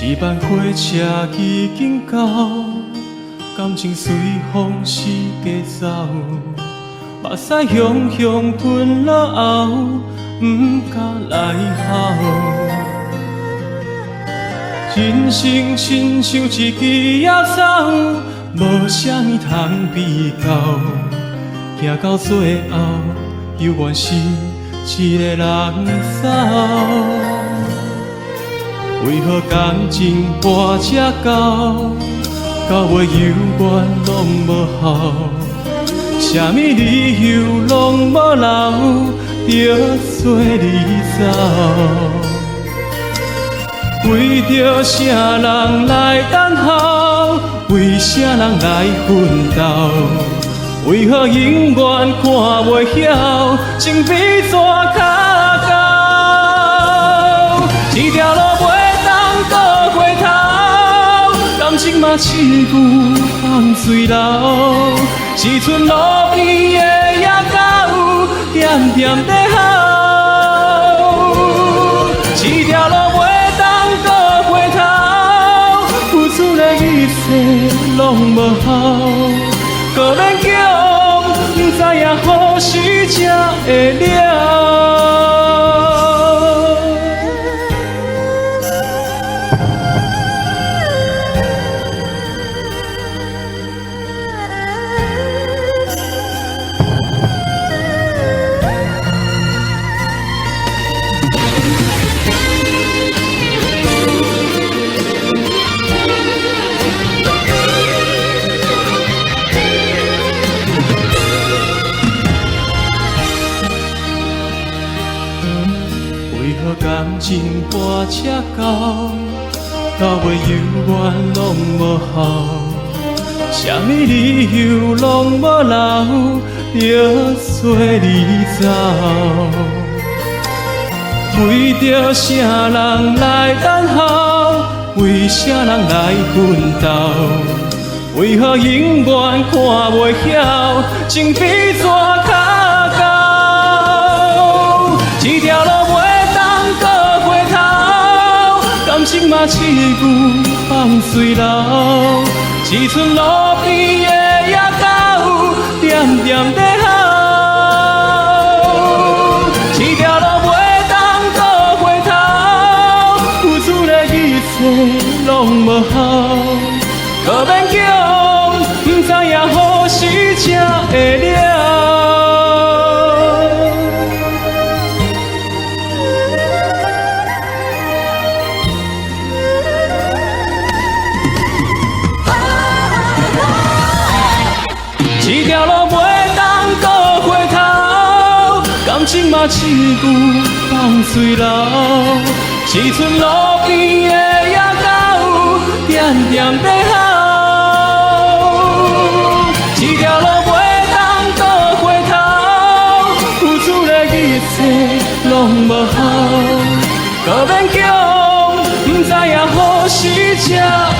一班火車已經到，感情隨風四界走，目屎雄雄吞落喉，毋敢來哭。人生親像一支野草，無啥物通比較，行到最後，猶原是一個人走。為何感情跋扯到，到尾猶原攏無效？啥物理由攏無留，著做你走。為著啥人來等候？為啥人來奮鬥？為何永遠看袂曉，情比紙較厚？這條路袂當閣回頭，感情嘛試久放水流，只賰路邊的野狗，恬恬咧吼。這條路袂當閣回頭，付出的一切攏無效，閣勉強，毋知影何時才會了。為何感情跋扯到，到尾猶原攏無效？啥物理由攏無留，著做你走。為著啥人來等候？為啥人來奮鬥？為何永遠看袂曉，情比紙較厚？這條路袂當閣回頭，感情嘛試久放水流，只賰路邊的野狗，恬恬咧吼。這條路袂當閣回頭，付出的一切攏無效，閣勉強，毋知影何時才會了。這條路袂當閣回頭，感情嘛試久放水流，只賰路邊的野狗，恬恬咧吼。這條路袂當閣回頭，付出的一切攏無效，閣勉強，毋知影何時才會